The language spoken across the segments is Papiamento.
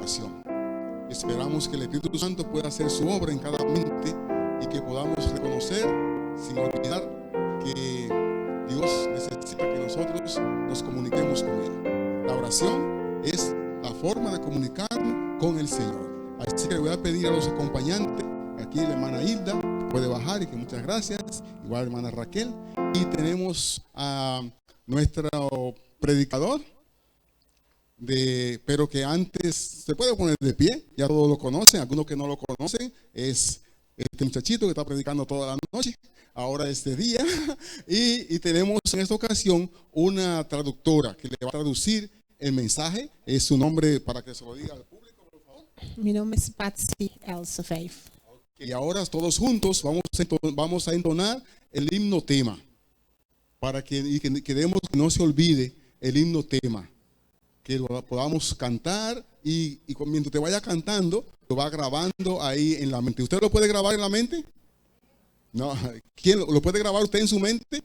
oración. Esperamos que el Espíritu Santo pueda hacer su obra en cada mente y que podamos reconocer, sin olvidar, que Dios necesita que nosotros nos comuniquemos con Él. La oración es la forma de comunicarnos con el Señor. Así que le voy a pedir a los acompañantes, aquí la hermana Hilda puede bajar y que muchas gracias, igual la hermana Raquel. Y tenemos a nuestro predicador, de, pero que antes se puede poner de pie, ya todos lo conocen, algunos que no lo conocen, es este muchachito que está predicando toda la noche, ahora este día, y, y tenemos en esta ocasión una traductora que le va a traducir el mensaje, es su nombre para que se lo diga al público, por favor. Mi nomber ta Patsy Elsevier. Y ahora todos juntos vamos a vamos a entonar el himno tema, para que, y que queremos que no se olvide el himno tema, que lo podamos cantar y, y mientras te vaya cantando, lo va grabando ahí en la mente. ¿Usted lo puede grabar en la mente? No, ¿quién lo, lo puede grabar usted en su mente?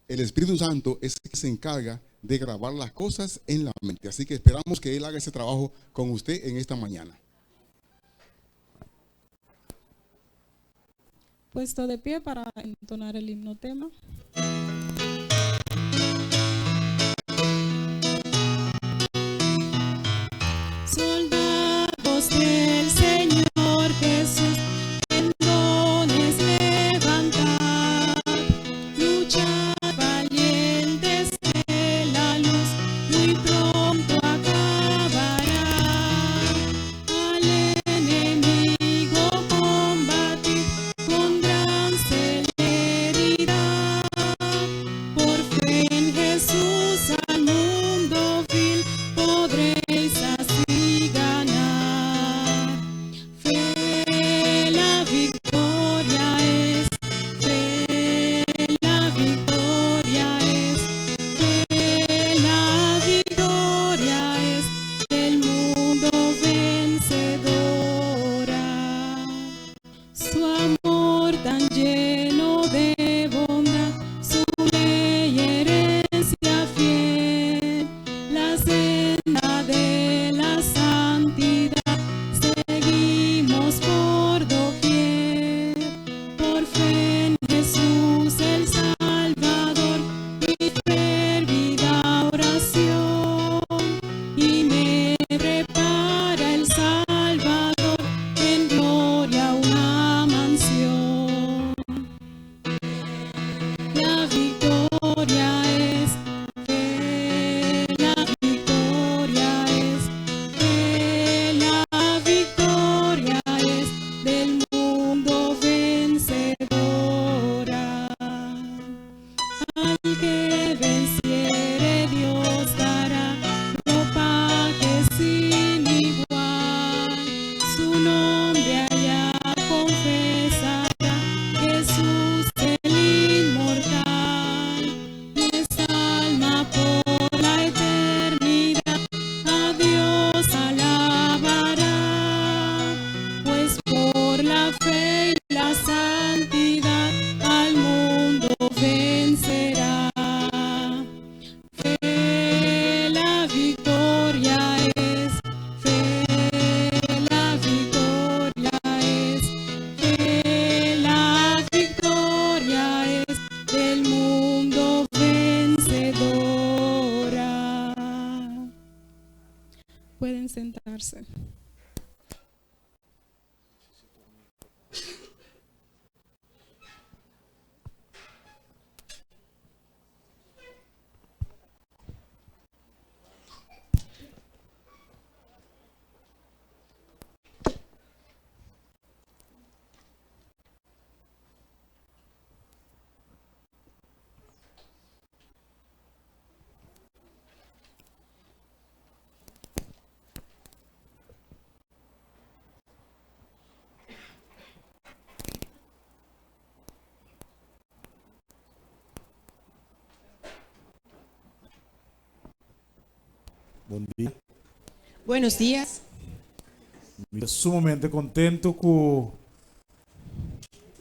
El Espíritu Santo es el que se encarga de grabar las cosas en la mente. Así que esperamos que Él haga ese trabajo con usted en esta mañana. Puesto de pie para entonar el himno tema. Soldados del Señor Jesús, tendones levantad, luchad valientes que la luz muy pronto acabará. Al enemigo combatir con gran celeridad. Por fe en Jesús al mundo vil podréis así ganar. Fe la victoria es, fe la victoria es, fe la victoria es del mundo vencedora. Su amor tan lleno de bondad, su ley herencia fiel, la senda de la santidad seguimos por doquier. Por fe en Jesús el Salvador y fervida oración, y me prepara el Salvador en gloria una mansión. La victoria es, fe, la victoria es, fe, la victoria es del mundo vencedora. Al que venciere Dios dará ropaje sin igual. Su nombre allá confesará Jesús el inmortal. Nuestra alma por la eternidad a Dios alabará, pues por la fe y la santidad al mundo vencerá. Fe la victoria es, fe la victoria es, fe la victoria es del mundo vencedora. Pueden sentarse. Bon dia. Buenos días. Mi ta sumamente kontentu ku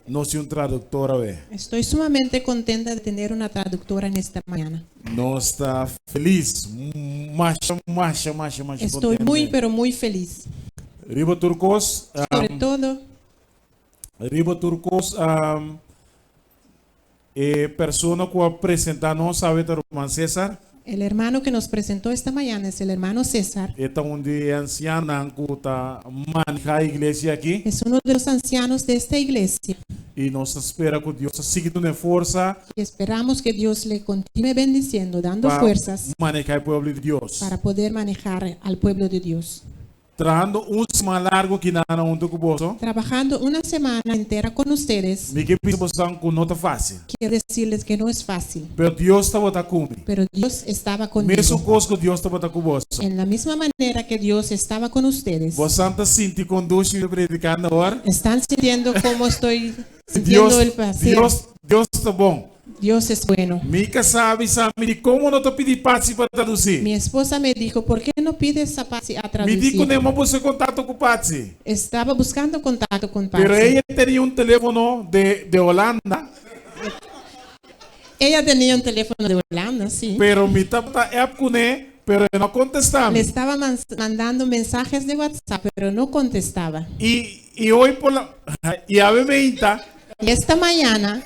nos tin un traduktor awe. Estoy sumamente contenta de tener una traductora en esta mañana. Nos ta felis, masha, masha, masha, masha Estoy kontentu. muy, pero muy feliz. Riba tur kos, Sobre todo, riba tur kos, e persona ku a presentá nos awe ta ruman César. El hermano que nos presentó esta mañana es el hermano César. E ta un di e ansianonan ku ta manehá e iglesia aki. Es uno de los ancianos de esta iglesia. I nos ta spera ku Dios ta sigui dun'é forsa. Y esperamos que Dios le continúe bendiciendo, dando Pa fuerzas manehá e pueblo di Dios. para poder manejar al pueblo de Dios. Trahando un siman largu ki nan huntu ku boso. Trabajando una semana entera con ustedes. Mi ke bisa bosonan ku no ta fásil. Quiero decirles que no es fácil. Pero Dios tabata ku mi. Pero Dios estaba conmigo. Mesun kos ku Dios tabata ku boso. En la misma manera que Dios estaba con ustedes. Bosonan ta sinti kon dushi mi ta predikando awor? Están sintiendo cómo estoy sintiendo Dios, el placer. Dios, Dios ta bon. Dios es bueno. Mi kasá a bisa mi di komo no ta pidi Patsy pa tradusí. Mi esposa me dijo, ¿por qué no pides a Patsy a Mi di traducir? kuné m'a buska kontakto ku Patsy. Estaba buscando contacto con Patsy. Pero ella tenia un teléfono de de Holanda. Ella tenía un teléfono de Holanda, sí. Pero mi tabata app kuné, pero e no kontestá Le mi. estaba mandando mensajes de WhatsApp, pero no contestaba. I i hoy por la i awe meinta. Y esta mañana.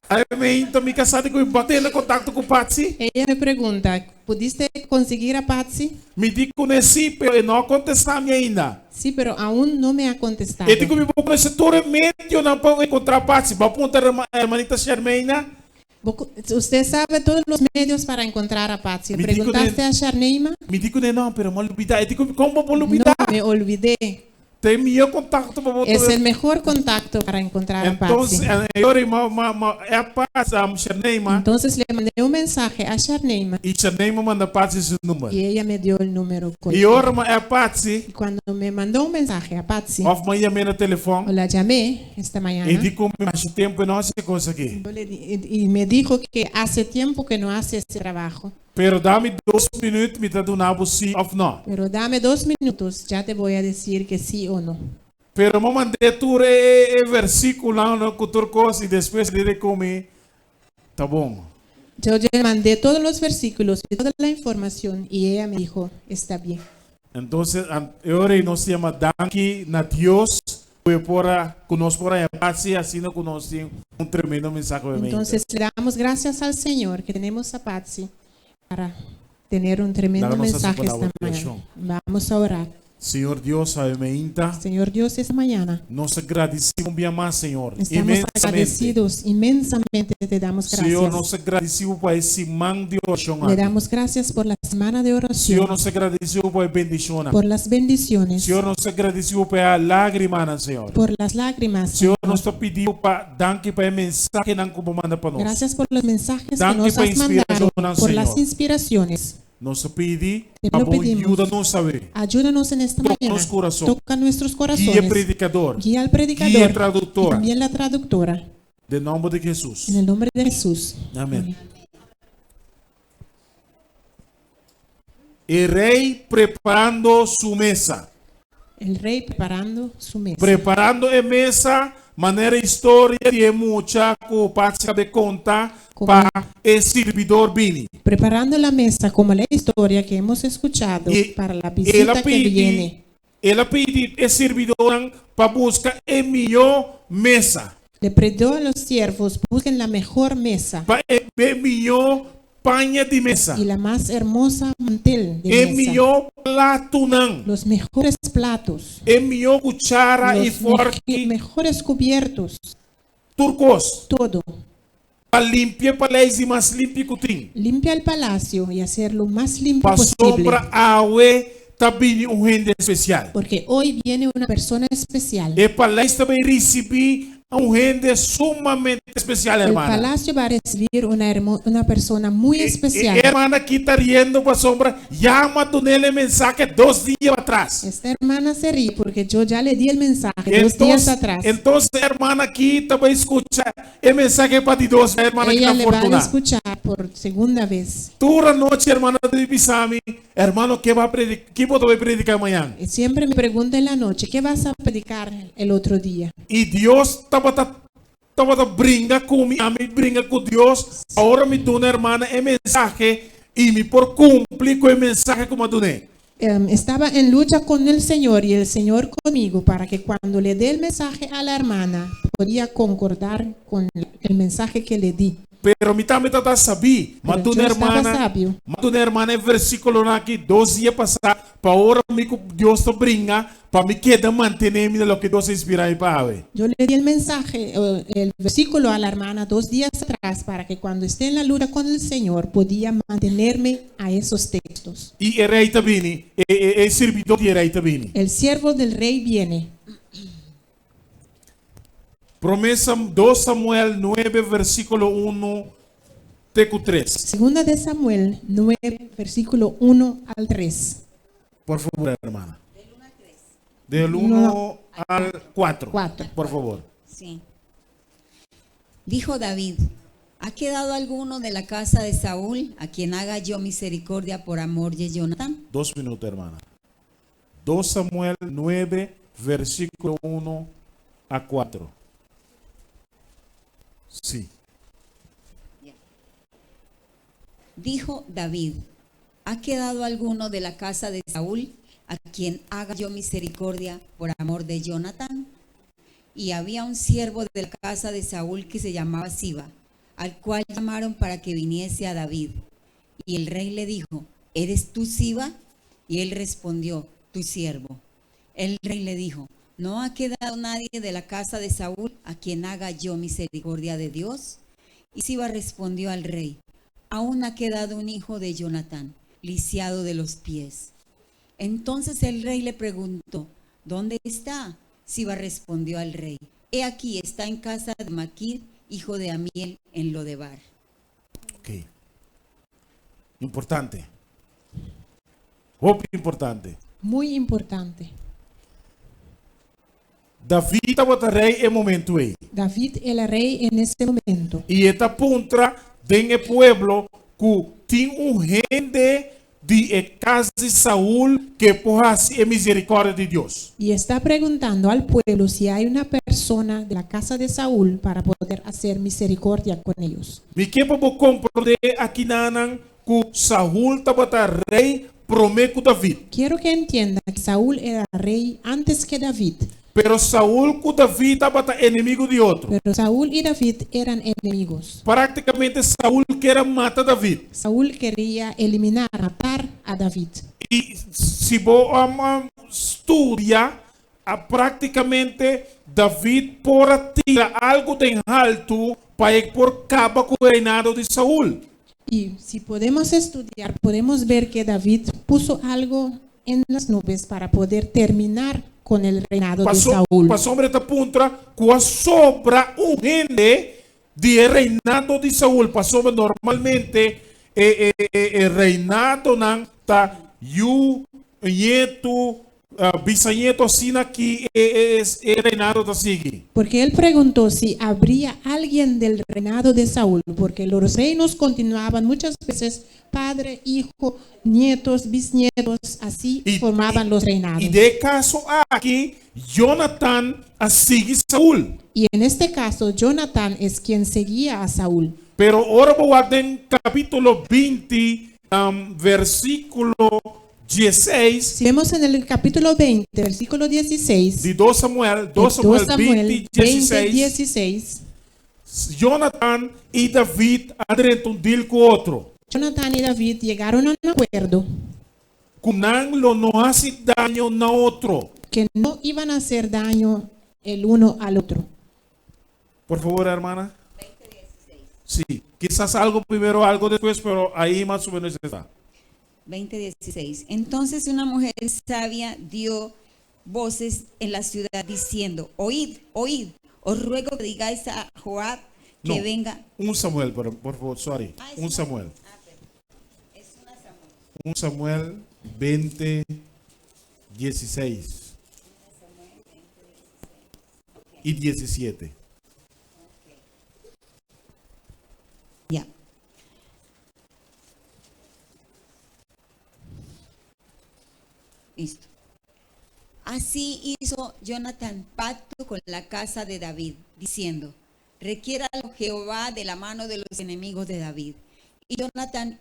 Awe meinta mi kasá di ku mi bo a tene kontakto ku Patsy? Ella me pregunta, ¿Pudiste conseguir a Patsy? Mi di kuné sí, pero e no a kontestá mi ainda. Sí, pero aún no me ha contestado. E di ku mi bo konosé tur e medionan pa enkontrá Patsy. Bo a puntra hermanita Sharmeina? Bo usted sabe todos los medios para encontrar a Patsy. Mi di kuné. ¿Preguntaste a Sharneima? Mi di kuné no, pero mi a lubidá. E di ku mi, kon bo por lubidá? No, me olvidé. Ta e mihó kontakto pa bo Es el mejor contacto para encontrar a Patsy. Entonces, e ora mi a mi a app Patsy, a Sharneima. Entonces le mandé un mensaje a Sharneima. I Sharneima manda Patsy su number. Y ella me dio el número. I ora mi a app Patsy. Y cuando me mandó un mensaje a Patsy. Òf mi a yam'é na telefòn. O la llamé esta mañana. E di ku mi masha tempu e no hasi e kos aki. Yo le di, y me dijo que hace tiempo que no hace ese trabajo. Pero dami dos minuut mi ta duna bo sí of no. Pero dame dos minutos, ya te voy a decir que sí o no. Pero mi a mand'é tur e e versículonan ku tur kos i despues e di ku mi, Ta bon. Yo le mandé todos los versículos y toda la información y ella me dijo, Está bien. Entonces, e ora ei nos yama danki na Dios ku e por a, ku nos por a hasi asina ku nos tin un tremendo mensahe obviamente. Entonces le damos gracias al Señor que tenemos a Patsy para tener un tremendo Laga nos hasi mensaje palabra esta di mañana. orashon. Vamos a orar. Señor Dios, awe meinta. Señor Dios, esta mañana. Nos ta gradisí un bia mas, Señor. Estamos Inmensamente. agradecidos, inmensamente te damos Señor, gracias. nos ta gradisí bo pa e siman di orashon Le aki. damos gracias por la semana de oración. Señor, nos ta gradisí bo pa e bendishonnan. Por las bendiciones. Señor, nos ta gradisí bo pa e lágrimanan, Señor. Por las lágrimas, Señor, Señor. nos ta pidi bo pa danki pa e mensahenan ku bo manda pa nos. Gracias por los mensajes que Danki nos pa has mandado, inspirashonnan, por las Señor. inspiraciones. Nos ta pidi Te pa lo bo pedimos. yuda nos sabe. Ayúdanos en esta Toca mañana. nos corazón. Toca nuestros Guia corazones. predicador. Guía al predicador. Guia traductora. Y también la traductora. Den nomber di Jesús. En el nombre de Jesús. Amén. E rey preparando su mesa. El rey preparando su mesa. Preparando e mesa manera historia di e mucha ku Patsy a konta pa e sirbidor bini. Preparando la mesa como la historia que hemos escuchado Y para la el a visita que pidi, viene. el a pidi e sirbidornan pa buska e mihó mesa. Le pidió a los siervos, busquen la mejor mesa. Pa e mihó paña di mesa. Y la más hermosa mantel de E mesa. mihó platonan. Los mejores platos. E mihó kuchara i Los fòrki. mejores cubiertos. Tur kos. Todo. Pa limpia e paleis di mas limpi ku tin. Limpia el palacio y hacerlo más limpio Pasobra posible. awe ta bini un hende espesial. Porque hoy viene una persona especial. E paleis ta bai risibí un hende sumamente espesial, El hermana. palacio va a recibir una una persona muy especial. E hermana aki ta riendo pasobra ya m'a dun'é e mensahe dos dia atras. Esta hermana se ríe porque yo ya le di el mensaje dos días atrás. Entonces e hermana aki ta bai skucha e mensahe pa di dos, e hermana aki Ella ta le va a fortuna. escuchar por segunda vez. Tur anochi hermana ta di bisa mi, hermano ke bo a predica, ki bo ta bai predica mañan? Siempre me pregunta en la noche, ¿qué vas a predicar el otro día? I Dios tabata tabata bringa ku mi, ami bringa ku Dios. Ora mi duna hermana e mensahe. I mi por kumpli ku e mensahe ku m'a dun'é. Estaba en lucha con el Señor y el Señor conmigo para que cuando le dé el mensaje a la hermana podía concordar con el mensaje que le di. Pero mi tambe tabata sabí. M'a Pero duna yo estaba hermana, sabio. m'a duna hermana e versíkulonan aki 2 dia pasá pa ora mi ku Dios ta bringa pa mi keda mantené mi na loke Dios a inspirá mi pa hawe. Yo le di el mensaje, el versículo a la hermana 2 días atrás para que cuando esté en la lucha con el Señor podía mantenerme a esos textos. I e rei ta bini, e, e, e sirbidó di e rei ta bini. El siervo del rey viene. Promé Sam, 2 Samuel 9, versíkulo 1 te ku 3. Segunda de Samuel 9, versículo 1 al 3. Por fabor, hermana. Del 1 al 4. 4. Por favor. Sí. Dijo David: ¿Ha quedado alguno de la casa de Saúl a quien haga yo misericordia por amor de Jonathan? 2 minutos, hermana. 2 Samuel 9, versíkulo 1 a 4. Sí. Dijo David: ¿Ha quedado alguno de la casa de Saúl a quien haga yo misericordia por amor de Jonathan? Y había un siervo de la casa de Saúl que se llamaba Siba, al cual llamaron para que viniese a David. Y el rey le dijo: ¿Eres tú Siba? Y él respondió: Tu siervo. El rey le dijo: ¿No ha quedado nadie de la casa de Saúl a quien haga yo misericordia de Dios? Y Siba respondió al rey: Aún ha quedado un hijo de Jonatán, lisiado de los pies. Entonces el rey le preguntó: ¿Dónde está? Siba respondió al rey: He aquí, está en casa de Maquir, hijo de Amiel, en Lodebar. Ok. Importante. Hopi importante. Muy importante. David tabata rei e momento ei. David era rey en ese momento. I e ta puntra den e pueblo ku tin un hende di e kas di Saul ku por hasi e miserikòrdia di Dios. Y está preguntando al pueblo si hay una persona de la casa de Saúl para poder hacer misericordia con ellos. Mi ke pa bo komprondé akinan ku Saul tabata rei promé ku David. Quiero que entienda que Saúl era rey antes que David, Pero Saul ku David tabata enemigu di otro. Pero Saúl y David eran enemigos. Práktikamente Saul ker a mata David. Saúl quería eliminar, matar a David. I si bo studia, práktikamente David por a tira algu den haltu pa por kaba ku e reinado di Saul. Y si podemos estudiar, podemos ver que David puso algo en las nubes para poder terminar con el reinado de Pasó, Saúl. pasobra e ta puntra ku a sobra un hende di reinado di Saul. Pasobra normalmente e reinadonan ta yu, nietu, bisnietu asina ku e reinado ta sigui. Porque él preguntó si habría alguien del reinado de Saúl, porque los reinos continuaban muchas veces padre, hijo, nietos, bisnietos, así formaban los reinados. I den e kaso aki, Jonathan a sigui Saul. Y en este caso, Jonathan es quien seguía a Saúl. Pero ora bo den kapítulo 20, versíkulo 16, Si vemos en el capítulo 20, versículo 16, di 2 Samuel, de 2 Samuel 2 Samuel 20, 20, 16, 16, Jonathan i David a drenta un deal ku otro. Jonathan y David llegaron a un acuerdo Ku nan lo no hasi daño na otro. Que no iban a hacer daño el uno al otro. Por fabor, hermana. Sí, quizás algo primero, algo después, pero ahí más o menos está. 20:16. Entonces una mujer sabia dio voces en la ciudad diciendo: Oíd, oíd, os ruego que digáis a Joab que No, venga. 1 Samuel, por favor, sorry. Ah, es 1 Samuel. Ah, perdón. Es 1 Samuel. 1 Samuel 20, 16 y 17. Ya. Listo. Así hizo Jonathan pacto con la casa de David, diciendo: Requiéralo Jehová de la mano de los enemigos de David. Y Jonathan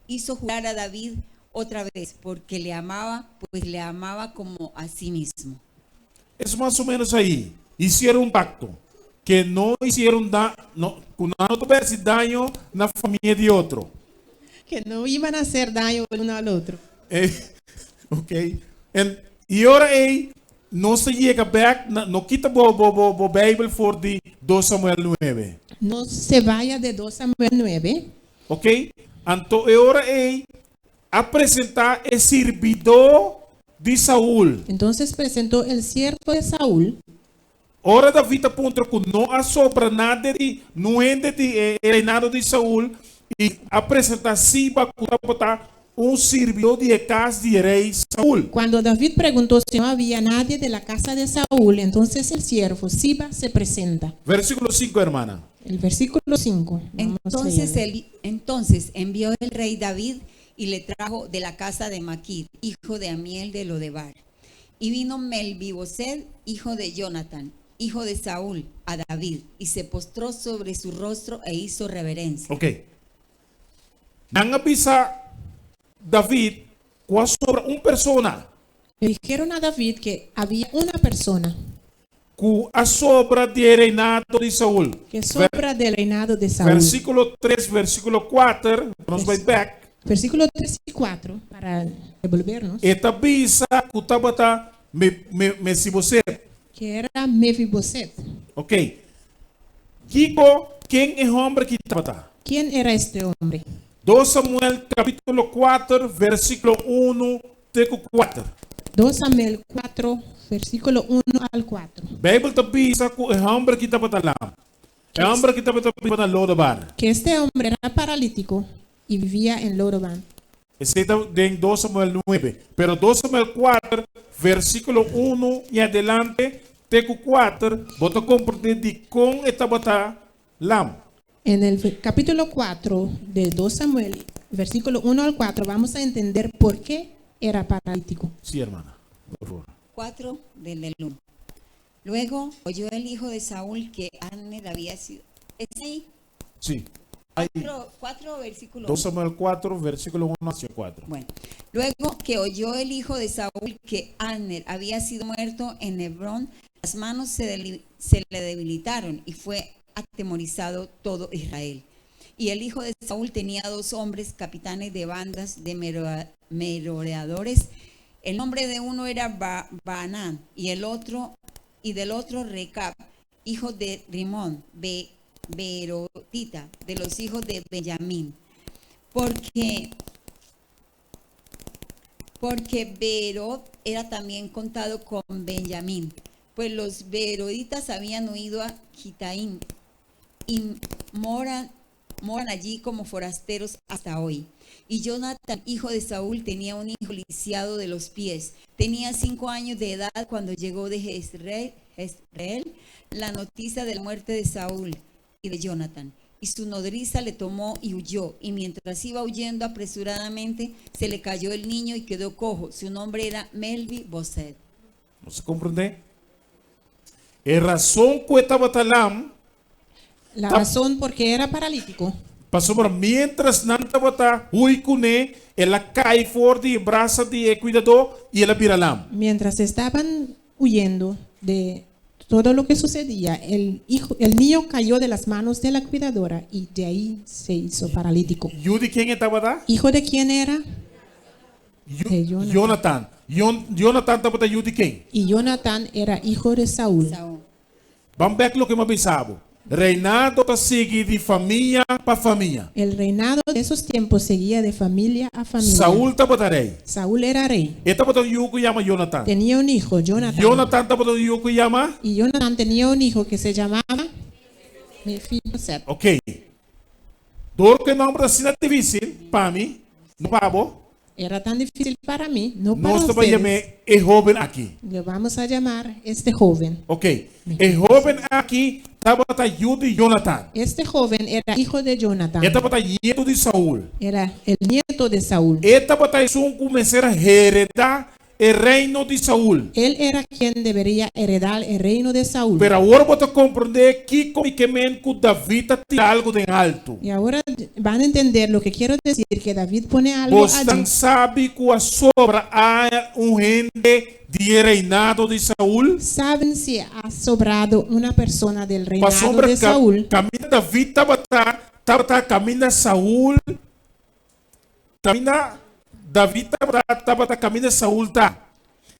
hizo jurar a David otra vez, porque le amaba, pues le amaba como a sí mismo. Es mas o ménos ei. Hicieron un pacto. Ku no hicieron da, no, ku no ta daño na famia di otro. Que no iban a hacer daño el uno al otro. Ok. I ora ei, nos ta yega bèk, no kita bo bo bo bo Bijbel for di 2 Samuel 9. No se vaya de 2 Samuel 9. Ok? Anto e ora ei a presentá e sirbidó di Saul. Entonces presentó el siervo de Saúl. Ora David a puntra ku no a sobra nada di no hende di reinado di Saul i a presentá Siba ku tabata un sirbidó di kas di rei Saul. Cuando David preguntó si no había nadie de la casa de Saúl, entonces el siervo Siba se presenta. Versíkulo 5, ruman. El versículo 5. Vamos Entonces, leyendo. Entonces envió el rey David y le trajo de la casa de Maquir, hijo de Amiel de Lodebar. Y vino Mefiboset, hijo de Jonathan, hijo de Saúl, a David, y se postró sobre su rostro e hizo reverencia. Ok. Nan a bisa David ku a sobra un persona Le dijeron a David que había una persona ku a sobra di reinado di Saul. Que sobra del reinado de Saúl. Versíkulo 3, versíkulo 4, nos bai bèk. Versículo 3 y 4, para devolvernos, E ta bisa ku tabata me me Mefiboset. Que era Mefiboset. Ok. Kiko, ken e hòmber aki tabata? ¿Quién era este hombre? 2 Samuel kapítulo 4, versíkulo 1 te 4. 2 Samuel 4, versículo 1 al 4. Bijbel ta bisa ku e hòmber aki tabata lam. E hòmber aki tabata biba na Lodebar. Que este hombre era paralítico y vivía en Lodebar. Esei ta den 2 Samuel 9. Pero 2 Samuel 4, versíkulo 1 i adelante, te 4, bo ta komprondé di kon e tabata lam. En el capítulo 4 de 2 Samuel, versículo 1 al 4, vamos a entender por qué era paralítico. Sí, ruman, por fabor. 4 del 1. Luego oyó el hijo de Saúl que Abner había sido. ¿Es ahí? Sí. Ahí, 4, versículo 2 Samuel 4, versíkulo 1 hacia 4. Bueno, luego que oyó el hijo de Saúl que Abner había sido muerto en Hebrón, las manos se le debilitaron y fue atemorizado todo Israel. Y el hijo de Saúl tenía dos hombres, capitanes de bandas de merodeadores. El nombre de uno era Baanán y el otro y del otro Recab, hijo de Rimón, Beerotita, de los hijos de Benjamín. Porque Beerot era también contado con Benjamín, pues los Beerotitas habían huido a Gitaim y moran allí como forasteros hasta hoy. Y Jonathan, hijo de Saúl, tenía un hijo lisiado de los pies. Tenía 5 años de edad cuando llegó de Jezreel la noticia de la muerte de Saúl y de Jonathan. Y su nodriza le tomó y huyó. Y mientras iba huyendo apresuradamente, se le cayó el niño y quedó cojo. Su nombre era Mefi-boset. Nos a komprondé? E rason ku e tabata lam, La razón por qué era paralítico, pasobra mientras nan tabata hui kuné, el a kai for di brasa di kuidadó i el a bira lam. Mientras estaban huyendo de todo lo que sucedía, el niño cayó de las manos de la cuidadora y de ahí se hizo paralítico. Yu di ken e tabata? ¿Hijo de quién era? De Jonathan. Jonathan. Jonathan tabata yu di ken? Y Jonathan era hijo de Saúl. Saúl. Ban bèk loke m'a bisa bo. Reinado ta sigui di famia pa famia. El reinado de esos tiempos seguía de familia a familia. Saul tabata rei. Saúl era rey. E tabata yu ku yama Jonathan. Tenía un hijo, Jonathan. Jonathan tabata yu ku yama. Y Jonathan tenía un hijo que se llamaba Mefiboset. Ok. Dor ku e nòmber asina difísil pa mi, no pa bo. Era tan difícil para mí, no para Nos ta ustedes. yama e hóben aki. Le vamos a llamar este joven. Ok. E hóben aki tabata yu di Jonathan. Este joven era hijo de Jonathan. E tabata nietu di Saul. Era el nieto de Saúl. E tabata esun ku mester a heredá. e reino di Saul. Él era quien debería heredar el reino de Saúl. Pero awor bo ta komprondé kiko mi ke men ku David ta tira algu den altu. Y ahora van a entender lo que quiero decir, que David pone algo Bosnan allí. sabi ku a sobra un hende di e reinado di Saul? ¿Saben si ha sobrado una persona del reinado Pasobra de Saúl? kaminda David tabata, tabata kaminda Saul, kaminda David tabata, tabata kaminda Saul ta.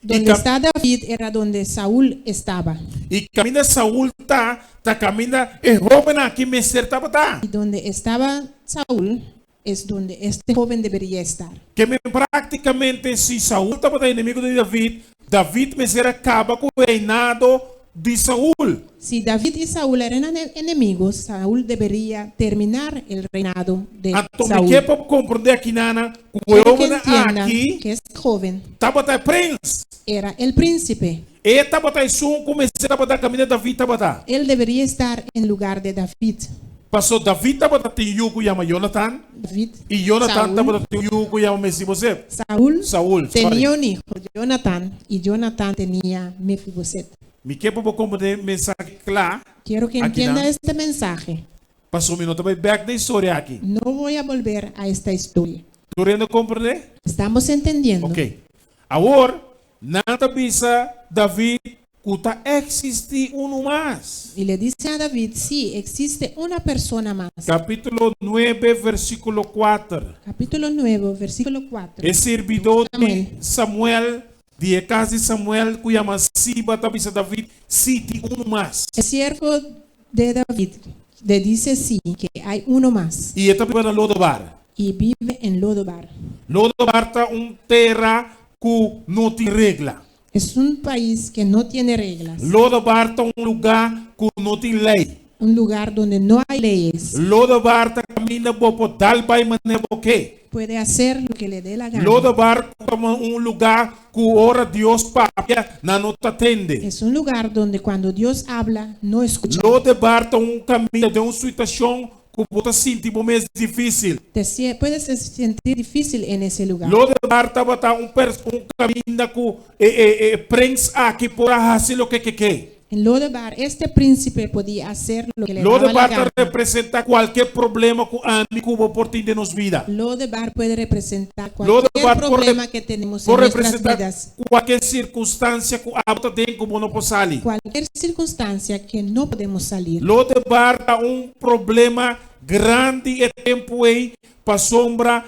I, Donde está David era donde Saúl estaba. I kaminda Saul ta, ta kaminda e hóben aki mester tabata. Y donde estaba Saúl es donde este joven debería estar. Ke men práktikamente si Saul tabata enemigu di David, David mester a kaba ku e reinado di Saul. Si David y Saúl eran enemigos, Saúl debería terminar el reinado de Anto mi Saúl. ke pa komprondé aki nana ku e Quiero que hóben entiendan aki que este joven tabata e prens. era el príncipe. E tabata esun ku mester tabata kaminda David tabata. Él debería estar en lugar de David. Paso David tabata tin yu ku yama Jonathan David, i Jonathan Saúl, tabata tin yu ku yama Mesiboset. Saúl Saúl, sorry. tenía un hijo, Jonathan, y Jonathan tenía Mefiboset. Mi ke pa bo komprondé e mensahe kla. Quiero que Aki entienda nan. este mensaje. Paso mi no ta bai bèk den historia aki. No voy a volver a esta historia. Tur hende a komprendé? Estamos entendiendo. Ok. Awor, nan ta bisa David ku ta eksistí unu mas. Y le dice a David, sí, existe una persona más. Kapítulo nuebe, versíkulo kuater. Capítulo 9, versículo 4. E sirbidó di Samuel, di e kas di Samuel, ku yama Siba, ta bisa David, Sí, tin unu mas. El siervo de David le dice sí, que hay uno más. I e ta biba na Lodebar. Y vive en Lodebar. Lodebar ta un tera ku no tin regla. Es un país que no tiene reglas. Lodebar ta un lugá ku no tin lei. Un lugar donde no hay leyes. Lodebar ta kaminda bo por dal bai manera bo ke. Puede hacer lo que le dé la gana. Lodebar ta un lugá ku ora Dios papia, nan no ta tende. Es un lugar donde cuando Dios habla, no escucha. Lodebar ta un kaminda den un situashon ku bo ta sinti bo mes difísil. Te puedes sentir difícil en ese lugar. Lodebar tabata un un kaminda ku e e e prens aki por a hasi loke ke ke. En Lodebar, este príncipe podía hacer lo que le daba la Lodebar ta gana. representá kualke problema ku ami ku bo por tin den nos bida. Lodebar puede representar cualquier Lodebar por problema que tenemos en por nuestras representá vidas. kualke sirkunstansia ku abo ta den ku bo no por sali. Cualquier circunstancia que no podemos salir. Lodebar ta un problema grandi e tempu ei pasobra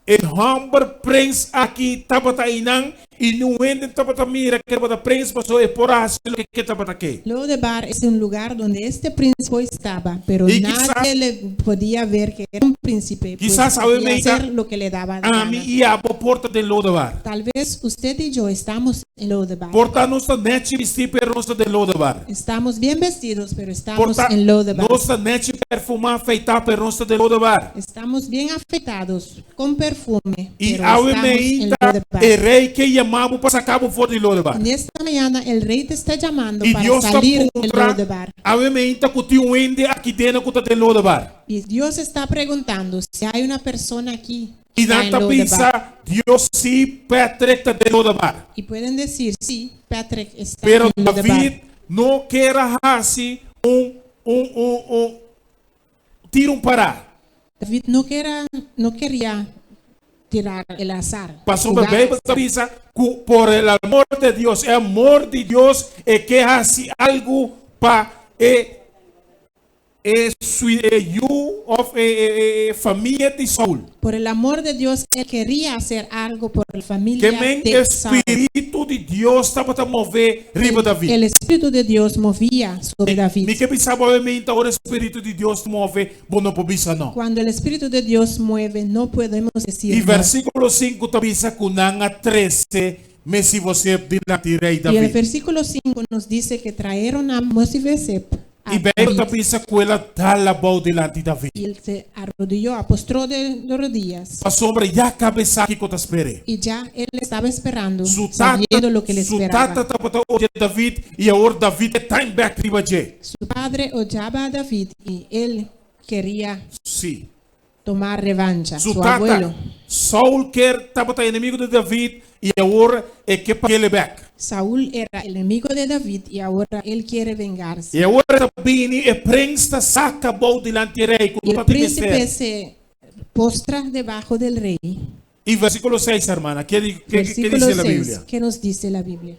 e hòmber prens aki tabata einan i niun hende tabata mira ke tabata prens pasobra e por a hasi loke ke tabata ke. Lodebar es un lugar donde este príncipe estaba, pero I kisas nadie le podía ver que era un príncipe, pues kisas awe podía meita hacer lo que le daba la ami gana. i abo por ta den Lodebar. Tal vez usted y yo estamos en Lodebar. Por ta nos ta nèchi bistí pero nos ta den Lodebar. Estamos bien vestidos, pero Por estamos ta en Lodebar. nos ta nèchi perfumá, feitá pero nos ta den Lodebar. Estamos bien afeitados, con perfume, I pero awe estamos en meinta Lodebar. e rei ke yama bo pa saka bo for di Lodebar. En esta mañana el rey te está llamando I para Dios ta salir del puntra Lodebar. awe meinta ku tin un hende aki dena ku ta den Lodebar. Y Dios está preguntando si hay una persona aquí I que está nan en ta Lodebar. bisa, Dios sí, Patrick ta den Lodebar. Y pueden decir, sí, Patrick está Pero en Lodebar. David no ker a hasi un un un un tira un pará. David no, quera, no quería tirar el azar. Pasobra jugar Beibel ta azar. bisa ku por el amor de Dios, e amor di Dios e ke hasi algu pa e e su e yu of e, e, e famia di Saul. Por el amor de Dios, él quería hacer algo por la Ke familia men de Saúl. espíritu di Dios tabata move riba David. El Espíritu de Dios movía sobre David. Mi ke bisa bo meinta ora espíritu di Dios move, bo no por bisa no. Cuando el Espíritu de Dios mueve, no podemos decir I no. versíkulo sinku ta bisa ku nan a trese Mesiboset dilanti rei Y el David. versículo 5 nos dice que trajeron a Mesiboset a I Beibel ta David. bisa ku el a dal abou dilanti David. Y él se arrodilló, apostró de rodillas. Pasobra ya kaba e sa kiko ta sper'é. Y ya él estaba esperando, Su tata, sabiendo lo que le su esperaba. tata tabata odia David i awor David e time back riba dje. Su padre odiaba a David y él quería Sí. tomar revancha. Su Su tata, abuelo. Saul kier tabata enemigo di David. I awor e ke pag'el bèk. Saúl era el enemigo de David y ahora él quiere vengarse. I awor e ta bini, e prens ta saka bou dilanti e rei ku Y no el ta tin mester. príncipe se postra debajo del rey. I versíkulo seis, hermana, ke di, ke, ke Versículo dice la 6, Biblia? ¿qué nos dice la Biblia?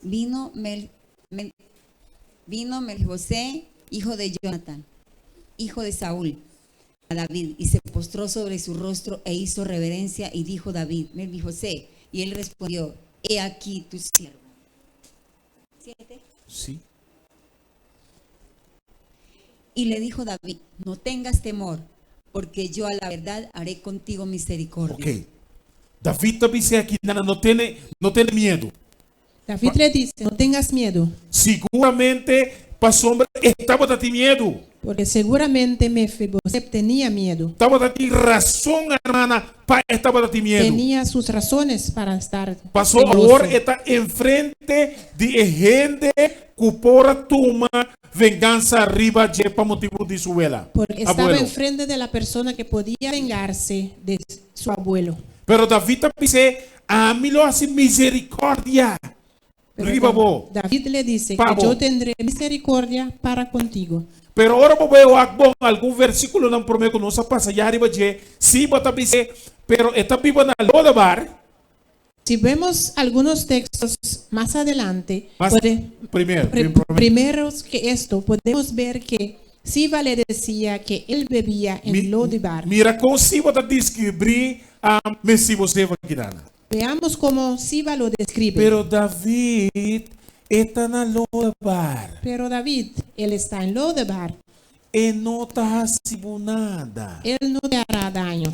Vino, Mel, Mel- vino Mefiboset, hijo de Jonathan, hijo de Saúl, a David, y se postró sobre su rostro e hizo reverencia y dijo David, Mefiboset, y él respondió, he aquí tu siervo. Siete. Sí. Y le dijo David, no tengas temor, porque yo a la verdad haré contigo misericordia. Ok. David ta bisa aki, nana, no tene, no tene miedu. David le dice, no tengas miedo, Siguramente, pasobra e tabata tin miedu. porque seguramente Mefiboset tenía miedo. Tabata tin rason, hermana, pa e tabata tin miedu. Tenía sus razones para estar Paso temeroso. awor e ta enfrente di e hende ku por a tuma vengansa riba dje pa motibu di su wela, Porque estaba abuelo. enfrente de la persona que podía vengarse de su abuelo. Pero David a bis'é, Ami lo hasi misericordia Pero riba bo. David le dice Pa que bo. yo tendré misericordia para contigo. Pero ora bo bai wak bon algun versíkulonan promé ku nos a pasa ya riba dje, sí bo ta bis'é, pero e ta biba na Lodebar. Si vemos algunos textos más adelante, Mas puede- primero, pri- primero. primero que esto, podemos ver que Siba le decía que él bebía en Mi- Lodebar. Mira kon Siba ta deskribí a Mefibosef akidana. Veamos cómo Siba lo describe. Pero David e ta na Lodebar. Pero David, él está en Lodebar. E no ta hasi bo nada. Él no te hará daño.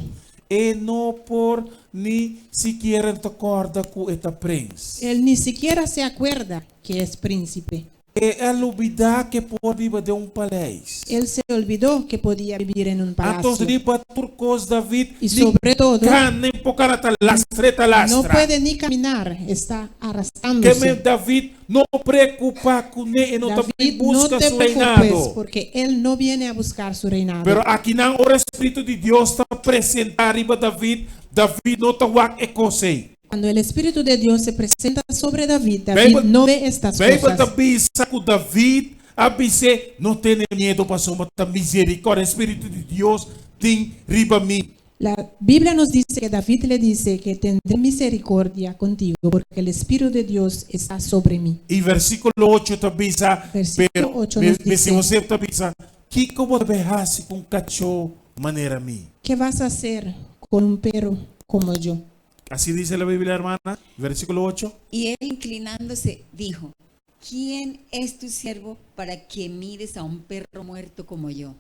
E no por ni sikiera ta kòrda ku e ta prens. Él ni siquiera se acuerda que es príncipe. E a lubidá ku e por biba den un paleis. Él se olvidó que podía vivir en un Anto palacio. riba tur kos David Y ni sobre todo, kana ni por kana, ta lastra ta no lastra. puede ni caminar, está Ke men arrastrándose. David no preokupá kuné, e no ta David, no buska te su preocupes reinado. porque él no viene a buscar su reinado. Pero akinan ora Spiritu di Dios ta presentá riba David, David no ta wak e kos ei. Cuando el Espíritu de Dios se presenta sobre David, David Bijbel, no ve estas Bijbel ta cosas. bisa ku David a bis'é, No tene miedu pasobra ta miserikòrdia, Spiritu di Dios tin riba mi. La Biblia nos dice que David le dice que tendré misericordia contigo porque el Espíritu de Dios está sobre mí. I versíkulo ocho ta bisa, Versículo pero 8 me, nos me dice, si José ta bisa, Kiko bo ta bai hasi ku un kachó manera mi? ¿Qué vas a hacer con un perro como yo? Así dice la Biblia, hermana, versículo 8. Y él inclinándose dijo, ¿quién es tu siervo para que mires a un perro muerto como yo?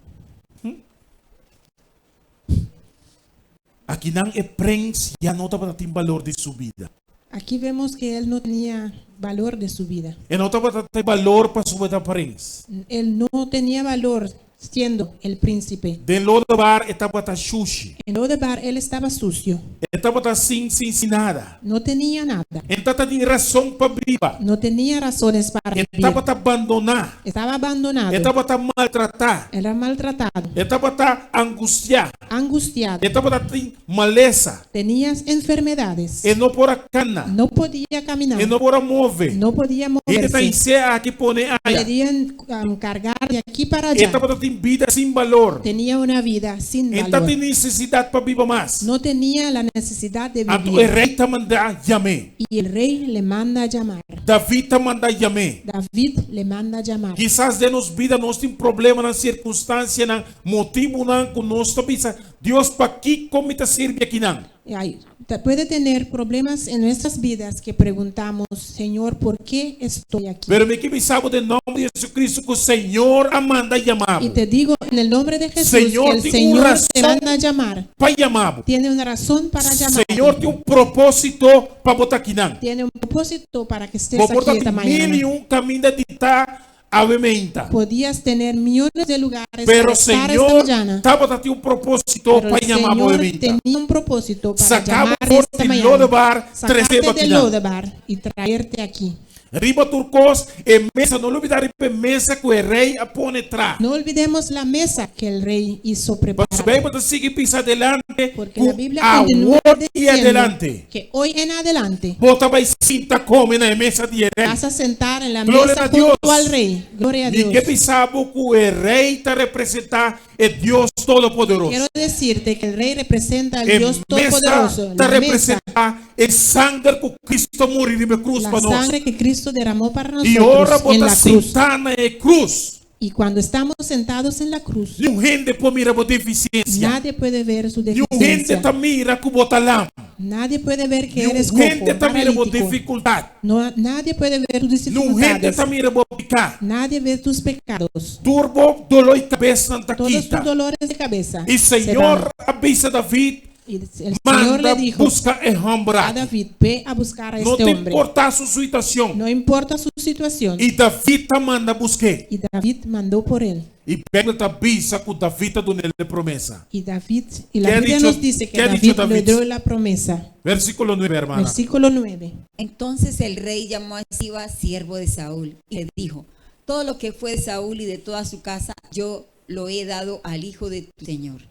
Akinan e prens ya no tabata tin balor di su bida. Aquí vemos que él no tenía valor de su vida. E no tabata tin balor pasobra e ta prens. Él no tenía valor siendo el príncipe. Den Lodebar e tabata shushi. En Lodebar él estaba sucio, E tabata sin sin sin nada. no tenía nada, E n' tabata tin rason pa biba. no tenía razones para E vivir. tabata bandoná. Estaba abandonado, E tabata maltratá. era maltratado, E tabata angustiá. angustiado, E tabata tin malesa. tenía enfermedades, E no por a kana. no podía caminar, E no por a move. no podía E ta moverse. his'é aki pone aya. Querían cargar de aquí para E allá. tabata tin bida sin balor. Tenía una vida sin E n' valor. tatin nesesidat pa biba mas. No tenía la necesidad de Anto e vivir. rei ta manda yam'é. Y el rey le manda a llamar. David ta manda yam'é. David le manda a llamar. Kisas den nos bida nos tin problemanan, sirkunstansianan, motibunan ku nos ta bisa, Dios pakiko mi ta sirbi akinan? Ay, puede tener problemas en nuestras vidas que preguntamos, Señor, ¿por qué estoy aquí? Pero mi ke bisa bo den nòmber di Jesucristo ku Señor a manda yama Y bo. te digo en el nombre de Jesús Señor que el tiene un Señor te razón manda a llamar. pa yama bo. Tiene una razón para llamar. Señor tin un propósito pa bo ta akinan. Tiene un propósito para que estés Bo por aquí esta ta tin mil mañana. i un kaminda di ta awe meinta. Podías tener millones de lugares Pero para estar esta Señor mañana. tabata tin un propósito Pero pa el yama bo Señor meinta. tenía un propósito para Sacabo llamar for esta di mañana. Lodebar, Sacarte trece bo de akinan. Lodebar y traerte aquí. Riba tur kos, e mesa, no lubidá riba e mesa ku e rei a pone tra. No olvidemos la mesa que el rey hizo Pasobra preparar. Beibel ta sigui bisa adelante Porque ku la Biblia continúa awor i diciendo adelante que hoy en adelante bo ta bai sinta kome na e mesa di e rei. vas a sentar en la Gloria mesa a Dios. junto al rey. Gloria a Mi ke Dios. bisa bo ku e rei ta representá e Dios Todopoderoso. Quiero decirte que el rey representa al E Dios mesa Todopoderoso. ta La mesa, representá e sanger ku Cristo muri riba e krus la pa nos. sangre que Cristo derramó para I ora nosotros bo en ta la cruz. sintá na e krus, Y cuando estamos sentados en la cruz, niun hende por mira bo defisiensia. nadie puede ver su Niun hende deficiencia. ta mira ku bo ta lam. Nadie puede ver que Niun eres cojo, hende ta mira bo paralítico. difikultat. No, nadie puede ver tus Niun hende dificultades. ta mira bo piká. Nadie ve tus pecados. Tur bo doló i kabesnan ta Todos tus kita. dolores de cabeza I se van. Señor a bisa David, Y el Señor Manda le dijo buska e hòmber a aki. David, ve a buscar a No este ta hombre. importá su situashon. No importa su situación. I David ta manda busk'é. Y David mandó por él. I Beibel ta bisa ku David a dun'é e promesa. Y David, y la ¿Qué ha Biblia dicho- nos dice que qué ha dicho David le David? dio la promesa. Versíkulo nuebe, hermana. Versículo 9. Entonces el rey llamó a Siba, siervo de Saúl, y le dijo, todo lo que fue de Saúl y de toda su casa, yo lo he dado al hijo de tu señor.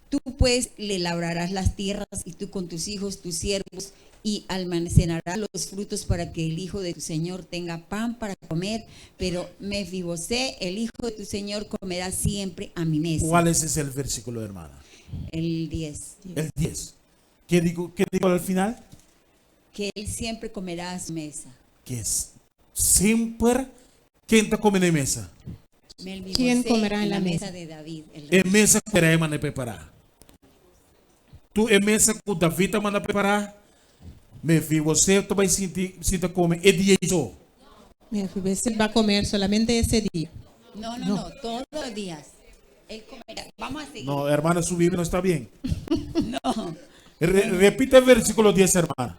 Tú pues le labrarás las tierras y tú con tus hijos, tus siervos, y almacenarás los frutos para que el hijo de tu señor tenga pan para comer. Pero Mefibosé, el hijo de tu señor, comerá siempre a mi mesa. ¿Cuál es ese el versículo, hermana? El 10. El 10. ¿Qué digo, qué digo al final? Que él siempre comerá a su mesa. Que es siempre quien te come en mesa. Mefibosé ¿Quién comerá en la mesa? de David, el rey. En mesa que rei manda preparar. Tu em mesa que David manda preparar. Me vi você tu vai sentir sinta come e dia só. Mefibosé va a comer solamente ese día. No, no, no, todos los días. Él comerá. Vamos a seguir. No, hermana, su Biblia no está bien. No. Repite el versículo 10, hermana.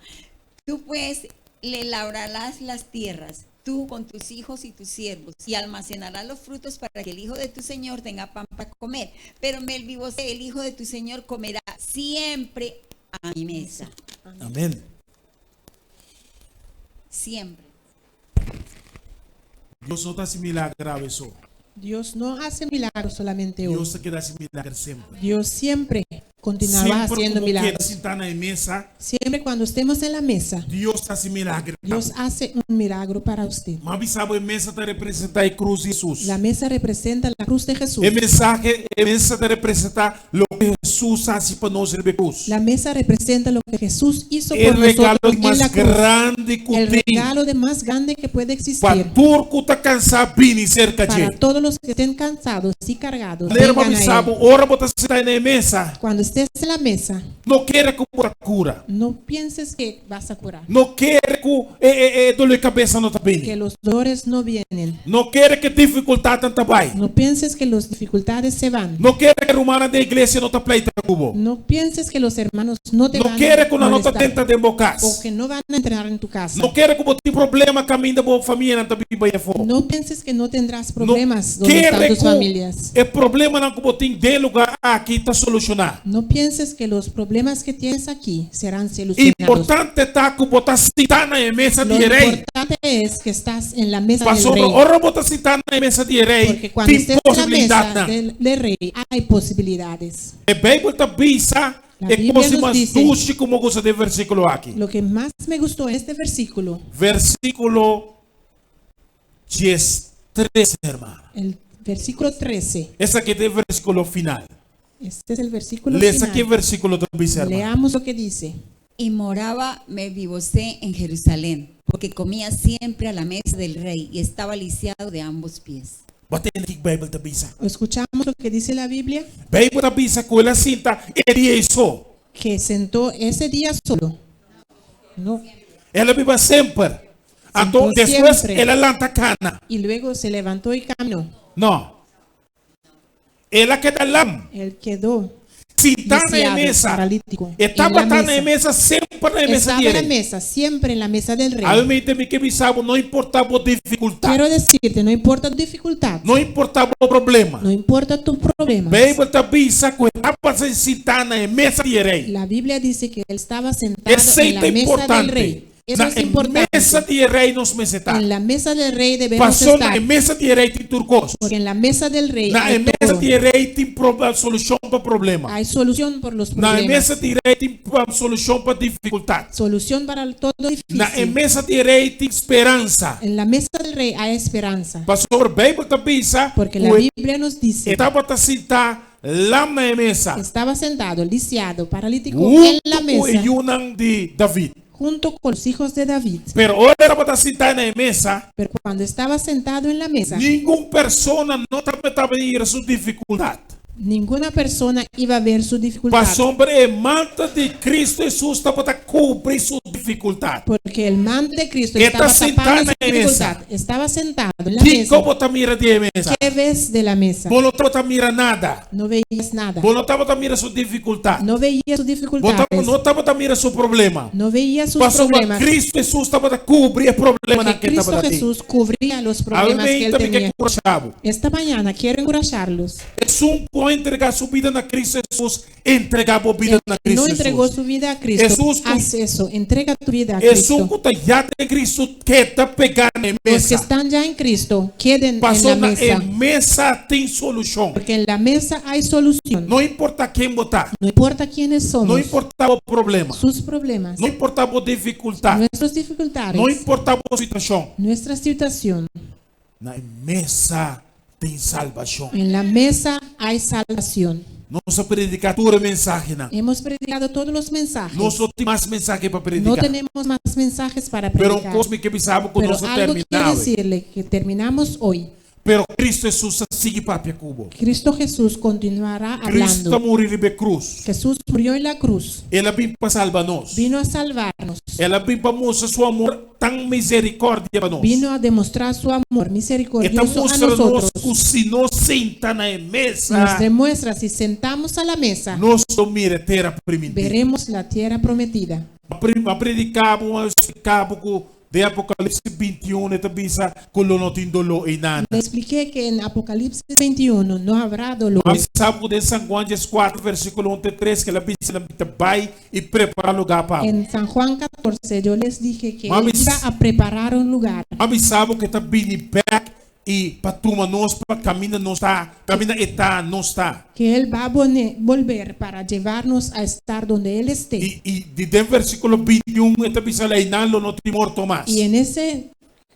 Tú pues le labrarás las tierras, tú con tus hijos y tus siervos, y almacenarás los frutos para que el hijo de tu señor tenga pan para comer. Pero Melvibosé, el hijo de tu señor, comerá siempre a mi mesa. Amén. Siempre. Dios no ta hasi milager awe so. Dios no hace milagros solamente hoy. Dios ta keda hasi milager semper. Dios siempre continuaba Semper haciendo ku bo keda milagros. sintá na mesa, Siempre cuando estemos en la mesa, Dios ta hasi milager. Dios hace un milagro para usted. M'a bisa bo e mesa ta representá e krus di Hesus. La mesa representa la cruz de Jesús. E mensahe, e mesa ta representá loke Hesus a hasi pa nos riba e krus. La mesa representa lo que Jesús hizo E por regalo nosotros en mas la cruz. grandi ku El tin. regalo de más grande que puede Pa existir tur ku ta kansá bini serka para dje. todos los que estén cansados y cargados. Manera vengan a m'a él. bisa bo, ora bo ta sintá na mesa, Cuando estés en la mesa, no kere ku bo ta kura. no pienses que vas a curar, No kere ku e, e, e doló di kabes no ta que bini. los dolores no vienen. No kere ku difikultatnan ta bai. No pienses que las dificultades se van. No kere ku rumannan di iglesia no ta pleita ku bo. No pienses que los hermanos no te No van kere a ku nan no ta molestar drenta den bo o kas. que no van a entrar en tu casa. No kere ku bo tin problema kaminda bo famianan ta biba ei afó. No pienses que no tendrás No problemas donde están kere tus ku familias. e problemanan ku bo tin den e lugá aki ta solushoná. No pienses que los problemas que tienes aquí serán solucionados. Importante ta ku bo ta sintá na mesa Lo di rei. importante es que estás en la mesa del Pasobra rey. ora bo ta sintá na mesa di rei, Porque cuando tin estés en la posibilidat mesa nan. del rey hay posibilidades. E Beibel ta bisa La e Biblia kos nos mas dice- dushi ku mi gusta den e versíkulo aki. Lo que más me gustó este versículo, Versíkulo 13, hermana. el versículo 13. Esaki ta e versíkulo final. Este es el versículo Lesa aki final. versíkulo ta bisa, hermana. Leamos lo que dice. Y moraba Mefibosé en Jerusalén, porque comía siempre a la mesa del rey y estaba lisiado de ambos pies. Bo a tende kiko Beibel ta bisa. Escuchamos lo que dice la Biblia, Beibel ta bisa ku el a sinta e dia ei so. que sentó ese día solo. No. El a biba semper. Anto, Sentó despues siempre. el a lanta kana. Y luego se levantó y caminó. No. El a keda lam. Él quedó Sintá na lisiado, mesa. paralítico. E en la tabata na mesa. mesa semper na mesa Estaba di en la rei. mesa, siempre en la mesa del rey. Awe mainta mi ke bisa bo, no importá bo difikultat. Quiero decirte, no importa tu dificultad, No importá bo problema. no importa tus problemas. Beibel ta bisa ku e tabata sintá na mesa di rei. La Biblia dice que él estaba sentado Esei en ta la mesa del importante. rey. Eso Na es e importante. mesa di e rei nos mester ta. En la mesa del rey debemos Paso na estar. e mesa di e rei tin tur kos. Porque en la mesa del rey Na hay e mesa todo. di e rei tin pro- solushon pa problema. Hay solución por los Na e problemas. mesa di rei tin solushon pa difikultat. Solución para todo Na e difícil. mesa di rei tin speransa. En la mesa del rey hay esperanza. Pasobra Beibel ta bisa Porque la ku e Biblia nos dice tabata sintá lam na e mesa, estaba sentado, lisiado, paralítico en la huntu ku e mesa, yunan di David. junto con los hijos de David. Pero ora e tabata sintá na e mesa, Pero cuando estaba sentado en la mesa, ningun persona no tabata mira su difikultat. Ninguna persona iba a ver su dificultad. Pasobra e mantel di Cristo Jesus tabata kubri su difikultat. Porque el manto de Cristo E ta estaba sentá tapando na su e mesa. dificultad. Estaba sentado en la Kiko mesa. bo ta mira di e mesa? ¿Qué ves de la mesa? Bo no tabata mira nada. No veías nada. Bo no tabata mira su difikultat. No veía sus Bo dificultades. no tabata mira su problema. No veía sus Pasobra problemas. Cristo Jesus tabata kubri e problemanan Porque ku e Cristo tabata tin. Jesús cubría los problemas que él Awe mainta mi ke tenía. enkurashá bo. Esta mañana quiero encoracharlos. Esun ku a entregá su bida na Cristo Jesus, entregá bo bida El na que no Cristo entregó Jesus. su vida a Cristo, Jesús ku- haz eso, entrega tu vida a Esun Cristo. ku ta ya den Cristo, keda pegá na e Los que mesa. están ya en Cristo, queden en Pasó la na e mesa. mesa tin solushon. Porque en la mesa hay solución. No importa ken bo ta, No importa quiénes no somos, importa bo problema, sus problemas, no importa bo difikultat, nuestras dificultades, no importa bo situashon. nuestra situación. Na e mesa tin salbashon. En la mesa hay salvación. Nos a prediká tur e mensahenan. Hemos predicado todos los mensajes. Nos no tin mas mensahe pa No prediká. tenemos más mensajes para Pero un predicar. kos mi ke bisa bo ku Pero nos a algo quiero terminá. decirle que terminamos hoy. Pero Cristo Jesus a sigui papia ku bo. Cristo Jesús continuará Cristo a hablando. muri riba e krus. Jesús murió en la cruz. El a bin pa salba nos. Vino a salvarnos. El a bin pa mustra su amor tan miserikòrdia pa nos. Vino a demostrar su amor E ta misericordioso a mustra nos nosotros. ku si nos sinta na e Nos mesa, demuestra si sentamos a la mesa, nos lo mira e tera primintí. veremos la tierra prometida. A prediká bo, a splika bo ku den Apokalipsis 21 e ta bisa ku lo no tin doló einan. Le expliqué que en Apocalipsis 21 no habrá dolor. A bisa bo den San Juan 14 versíkulo 1 te 3 ku el a bisa el a bai i prepará lugá pa bo. En San Juan 14 yo les dije que él Mami, iba a preparar un lugar. A bisa bo ku e ta bini bèk i pa tuma nos pa kaminda nos ta, kaminda e ta, nos ta. Que él va a volver para llevarnos a estar donde él esté. I i di den versíkulo 21 e ta bisa einan lo no tin morto mas. Y en ese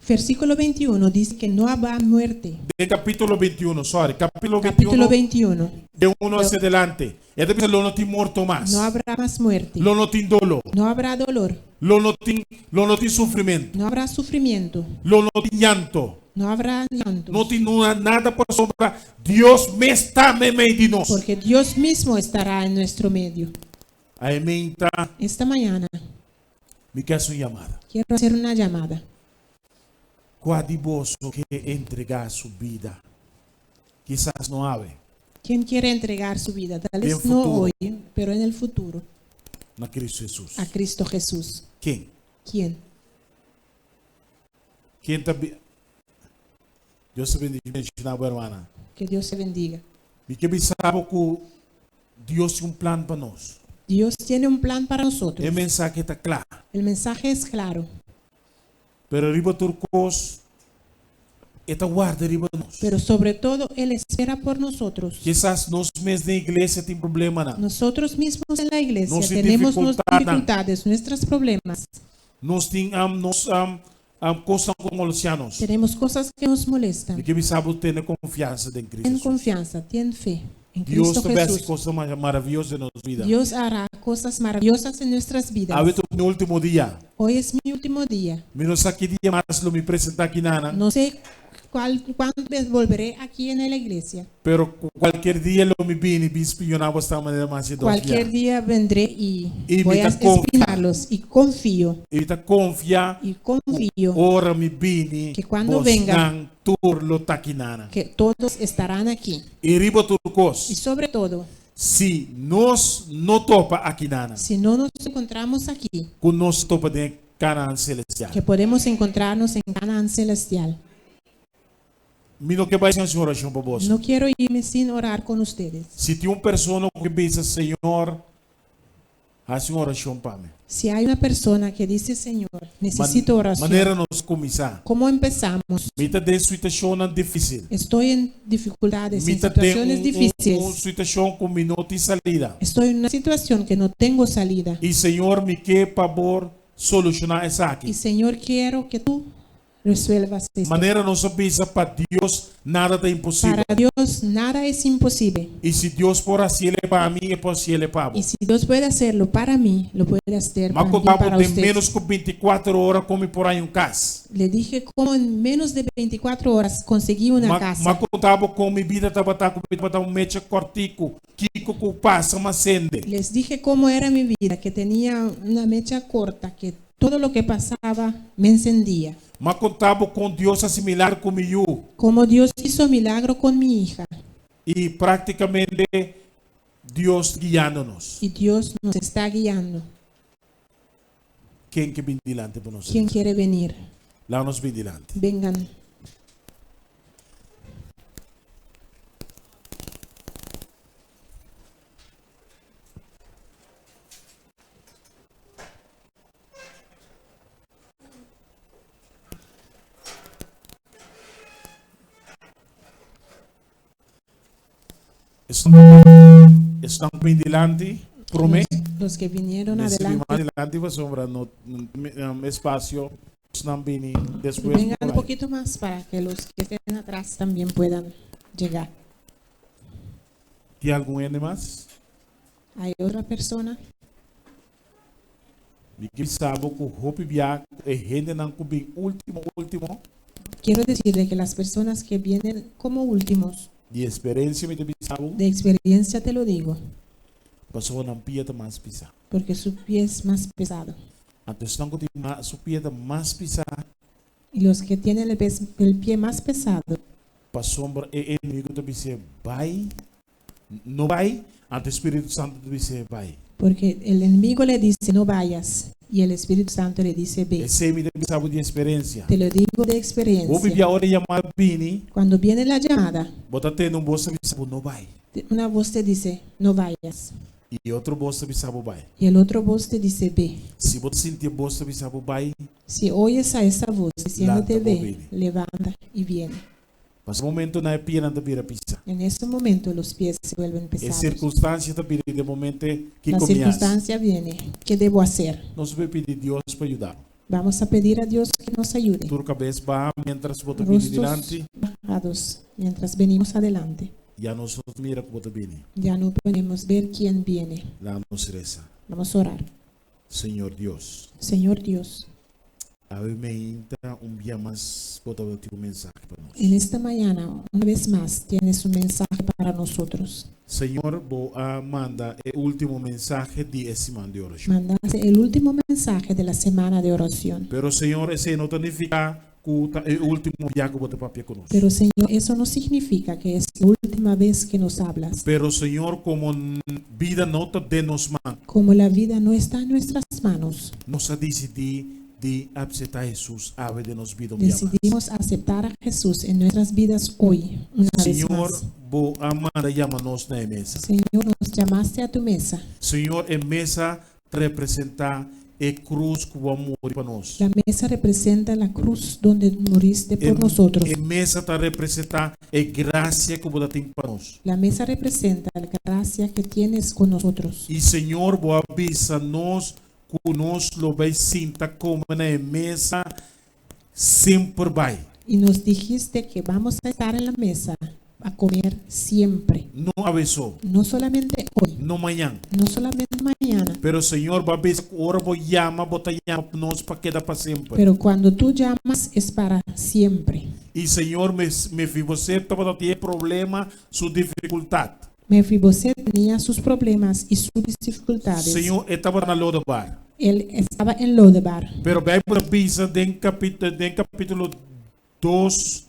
versículo 21 dice que no habrá muerte. Den capítulo 21, sorry, capítulo Capítulo 21, 21. de 1 hacia adelante. E ta bisa lo no tin morto mas. No habrá más muerte. Lo no tin doló. No habrá dolor. Lo no tin, lo no tin sufrimentu. No habrá sufrimiento. Lo no tin llanto. No habrá llanto. No tin nada pasobra Dios mes ta meimei di nos. Porque Dios mismo estará en nuestro medio. Awe mainta Esta mañana mi ke hasi un yamada. quiero hacer una llamada. Kua di boso ke entregá su bida? Kisas no awe. ¿Quién quiere entregar su vida? Tal En vez no futuro. hoy, pero en el futuro. Na Cristo Jesus. A Cristo Jesús. Ken? ¿Quién? Ken ta Dios ta bendishoná bo, hermana. Que Dios te bendiga. Mi ke bisa bo ku Dios tin un plan pa nos. Dios tiene un plan para nosotros. E mensahe ta kla. El mensaje es claro. Pero riba tur kos, e ta warda riba nos. Pero sobre todo, Él espera por nosotros. Kisas nos mes den iglesia tin problemanan. Nosotros mismos en la iglesia Nos tin tenemos nuestras dificultad. dificultades, nuestros problemas. Nos tin am nos am am kosnan ku molestiá nos. Tenemos cosas que nos molestan. Mi ke bisa bo tene konfiansa den Cristo Ten Jesus. confianza, ten fe en Dios Cristo ta bai hasi Jesús. kosnan maravioso den nos bida. Dios hará cosas maravillosas en nuestras vidas. Awe ta mi último dia. Hoy es mi último día. Mi no sa ki dia mas lo mi presentá akinan. No sé cuál, cuándo volveré aquí en la iglesia. Pero kualkier dia lo mi bini bin spioná bo esta manera mas di dos Cualquier dia. día vendré y Y voy a mi ta confia. espinarlos y confío I mi ta konfia y confío ora mi bini Que cuando bos venga- nan tur lo ta akinan. que todos estarán aquí. I riba tur Y kos. sobre todo, Si nos no topa akinan, si no nos encontramos aquí, ku nos topa den Canaan celestial. que podemos encontrarnos en Canaán celestial. Mi no ke bai sin hasi orashon pa boso. No quiero irme sin orar con ustedes. Si tin un persona ku bisa, Señor, Hasi un orashon pa mi. Si hay una persona que dice, Señor, necesito oración. Manera nos kuminsá. ¿Cómo empezamos? Mi ta den situashonnan difísil. Estoy en dificultades, Mi en ta den situaciones un, un, un difíciles. situashon ku mi no tin salida. Estoy en una situación que no tengo salida. I Señor, mi ke pa Bo solushoná Y esaki. Señor, quiero que tú resuelvas esto. Manera nos a bisa, pa Dios nada ta imposibel. Para Dios nada es imposible. I si Dios por hasié pa mi, e por hasié pa bo. Y si Dios puede hacerlo para mí, lo puede hacer M'a también konta bo para den usted. ménos ku 24 ora kon mi por haña un kas. Le dije cómo en menos de 24 horas conseguí una Ma, casa. m'a konta bo kon mi bida tabata, ku mi tabata un mecha kòrtiku, kiko ku pasa m'a sende. Les dije cómo era mi vida, que tenía una mecha corta, que todo lo que pasaba me encendía. M'a konta bo kon Dios a hasi milagro ku mi yu. Cómo Dios hizo milagro con mi hija. I práktikamente Dios guiando nos. Y Dios nos está guiando. Ken ke bin dilanti pa nos? ¿Quién quiere venir? Laga nos bin dilanti. Vengan. Esnan ku bin dilanti promé. Los que vinieron Mester bin adelante. mas dilanti pasobra no espasio esnan bini despues. Vengan un poquito más para que los que estén atrás también puedan llegar. Tin algun hende mas? Hay otra persona? Mi ke bisa bo ku hopi bia e hendenan ku bin ultimo ultimo. Quiero decirle que las personas que vienen como últimos. Di experiencia mi ta bisa bo. De experiencia te lo digo. Pasobra nan pia ta mas pisa. Porque su pie es mas pesado. Anto esnan ku tin su pia ta mas pisa. Y los que tienen el el pie mas pesado. Pasobra e enemigo ta bis'é bai. No bai, anto e Spiritu Santu ta bis'é bai. Porque el enemigo le dice no vayas y el Espíritu Santo le dice ve. Esei mi ta bisa bo di experiencia. Te lo digo de Bo experiencia. bibia ora e yamada bini. Cuando viene la llamada. Bo ta tende un bos ta bisa bo no bai. Una voz te dice no vayas. I e otro bos ta bisa bo bai. Y el otro voz te dice ve. Si bo ta sinti e bos ta bisa bo bai. Si oyes a esa voz diciéndote Lanta bo ve, bini. levanta y viene. Pas momento nan e pianan ta bira pisa. En ese momento los pies se vuelven E pesados. sirkunstansia ta bira i den momento La kiko mi hasi? circunstancia viene, ¿qué debo hacer? Nos bai pidi Dios pa yuda. Vamos a pedir a Dios que nos ayude. Tur kabes baha mientras bo ta bini Rostros dilanti. bajados mientras venimos adelante. Ya nos no ta mira ku bo ta bini. Ya no podemos ver quién viene. Laga nos resa. Vamos a orar. Señor Dios. Señor Dios. Awe meinta un bia mas bo ta tin un mensahe pa nos. En esta mañana, una vez más, tienes un mensaje para nosotros. Señor, bo a manda e último mensahe di e siman di orashon. Mandaste el último mensaje de la semana de oración. Pero Señor, esei no ta nifiká ku ta e último bia ku bo ta papia ku nos. Pero Señor, eso no significa que es la última vez que nos hablas. Pero Señor, komo bida no ta den nos man. Como la vida no está en nuestras manos. Nos a disidí di apseptá Hesus awe den nos bida un bia mas. Decidimos aceptar a Jesús en nuestras vidas hoy, una vez Señor, más. bo a manda yama nos na e mesa. Señor, nos llamaste a tu mesa. Señor, e mesa ta representá e krus ku bo a muri pa nos. La mesa representa la cruz donde moriste por nosotros. E mesa ta representá e grasia ku bo ta tin pa nos. La mesa representa la gracia que tienes con nosotros. I Señor, bo a bisa nos Ku nos lo bai sinta kome na e mesa semper bai. Y nos dijiste que vamos a estar en la mesa a comer siempre. No awe so. No solamente hoy. No mañan. No solamente mañana. Pero Señor, bo a bisa ku ora bo yama, bo ta yama nos pa keda pa semper. Pero cuando tú llamas es para siempre. I Señor, Mefiboset tabata tin e problema, su difikultat. Mefiboset tenía sus problemas y sus dificultades. Señor, e tabata na Lodebar. Él estaba en Lodebar. Pero Bijbel ta bisa den capítulo, den capítulo dos,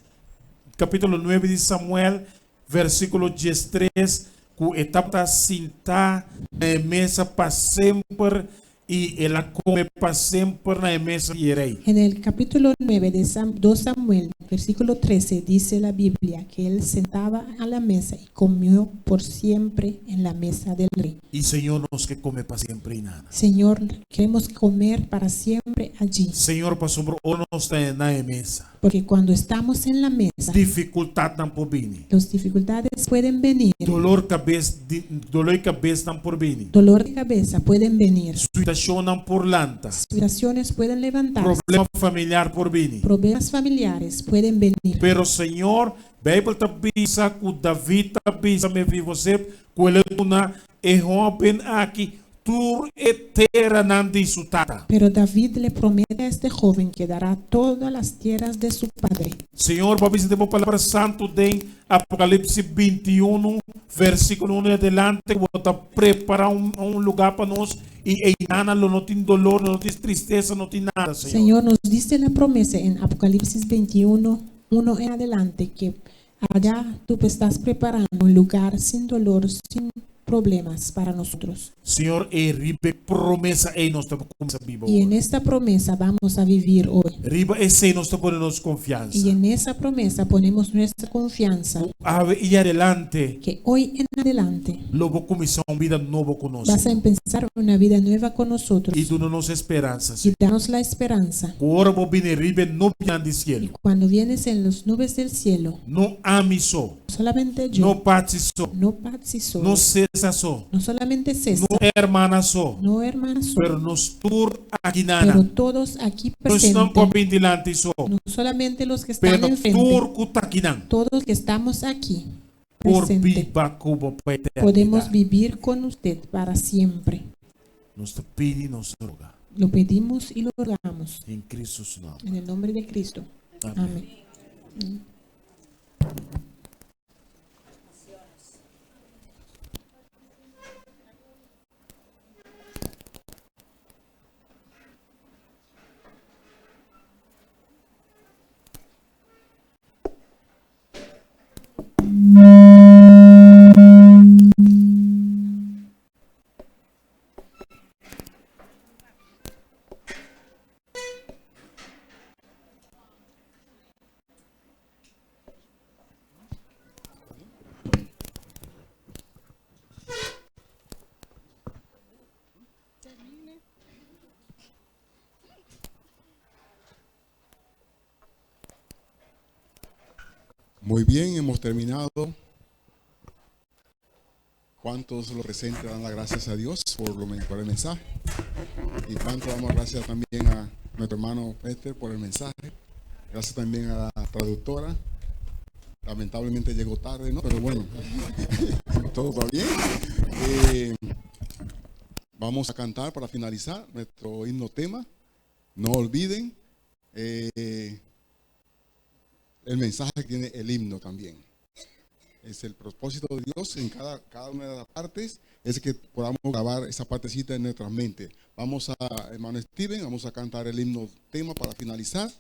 capítulo nuebe di Samuel, versículo diestres, cu e tabata sintá na e mesa pa semper. I el a kome pa semper na e mesa di e rei. En el capítulo 9 de 2 Samuel, versículo 13, dice la Biblia que él sentaba a la mesa y comió por siempre en la mesa del rey. I Señor nos ke kome pa semper einan. Señor, queremos comer para siempre allí. Señor, pasobra ora nos ta na e mesa. Porque cuando estamos en la mesa, Difikultatnan por bini. las dificultades pueden venir. Dolor kabes, di, dolor di kabesnan por bini. Dolor de cabeza pueden venir. Situashonnan por lanta. Situaciones pueden levantarse. Problema familiar por bini. Problemas familiares pueden venir. Pero Señor, Beibel ta bisa ku David ta bisa Mefiboset ku el a duna e hóben aki tur e teranan di su tata. Pero David le promete a este joven que dará todas las tierras de su padre. Señor, bo a bisa den bo Palabra Santu den Apocalipsis 21, versículo 1 en adelante, ku bo ta prepará un, un lugá pa nos i einan lo no tin dolor, lo no tin tristesa, no tin nada, Señor. Señor, nos diste la promesa en Apocalipsis 21, 1 en adelante, que allá tú estás preparando un lugar sin dolor, sin problemas para nosotros. Señor, e riba e promesa ei nos ta kuminsá biba Y en awor. esta promesa vamos a vivir hoy. Riba esei nos ta pone nos konfiansa. Y en esa promesa ponemos nuestra confianza Ku awe i adelante que hoy en adelante lo bo kuminsá un bida nobo ku nos, vas a Señor. empezar una vida nueva con nosotros I duna nos speransa, y Señor. danos la esperanza. Ku ora bo bini riba e nubianan di Y sielu, cuando vienes en las nubes del cielo, no ami so, solamente yo, no Patsy so, no Patsy solo, no César so, no solamente César, no hermana so, no hermana solo, pero nos tur pero akinana. todos aquí Nos no presentes, por dilanti so, no solamente los que están pero enfrente, tur ku ta akinan todos los que estamos aquí por presentes, biba ku bo pa podemos eternidat. vivir con usted para siempre. Nos ta pidi, nos ta roga. Lo pedimos y lo rogamos Den Cristo su nomber. en el nombre de Cristo. Amén. Amén. Muy bien, hemos terminado. ¿Cuántos los presentes dan las gracias a Dios por, lo, por el mensaje? Y cuánto damos gracias también a nuestro hermano Peter por el mensaje. Gracias también a la traductora. Lamentablemente llegó tarde, ¿no? Pero bueno, todo va bien. Vamos a cantar para finalizar nuestro himno tema. No olviden el mensaje que tiene el himno también. Es el propósito de Dios en cada una de las partes, es que podamos grabar esa partecita en nuestra mente. Vamos a, hermano Steven, vamos a cantar el himno tema para finalizar.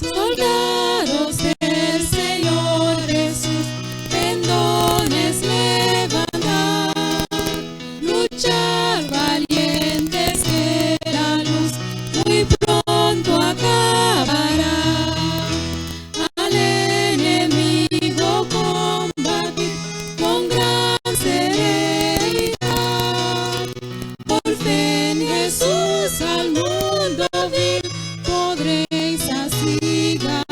Soldados del Señor Jesús, pendones levantad, luchar valientes que la luz muy pronto acabará. Al enemigo combatir con gran serenidad. Por fe en Jesús al mundo vil podréis así ganar.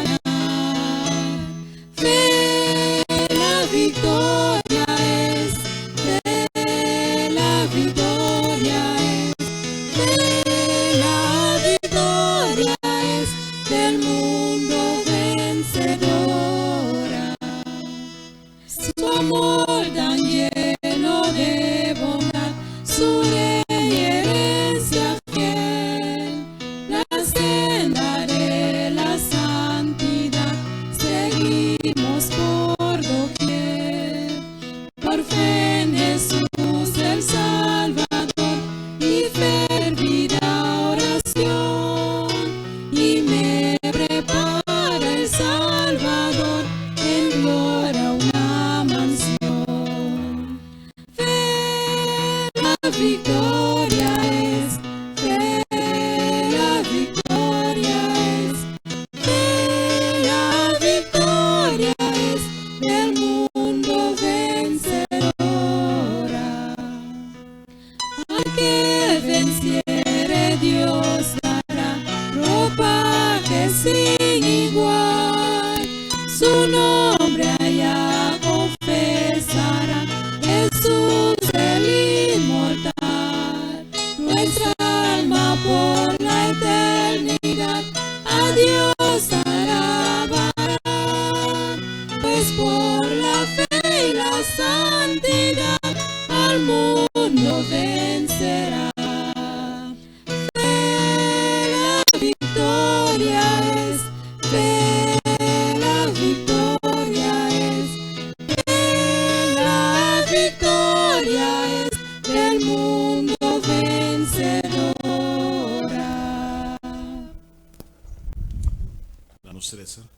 Nos resa.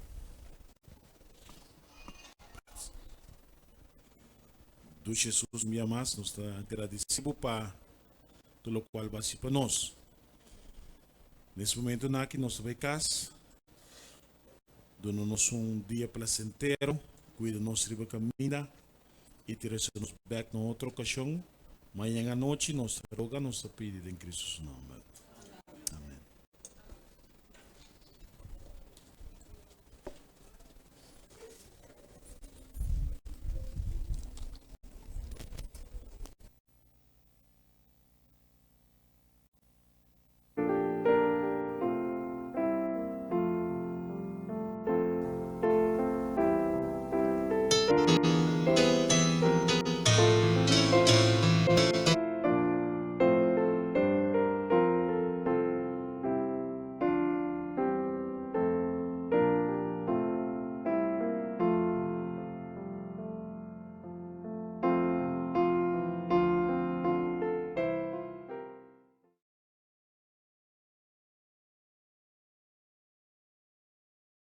Dushi Jesus, un bia mas nos ta agradeci bo pa tur locual bo a haci pa nos. Nes momentonan aki nos ta bay cas, duna nos un dia placentero, cuida nos riba caminda y ta resa nos bek na otro ocasion. Mañan anochi nos ta roga, nos ta pidi den Cristo su nomber.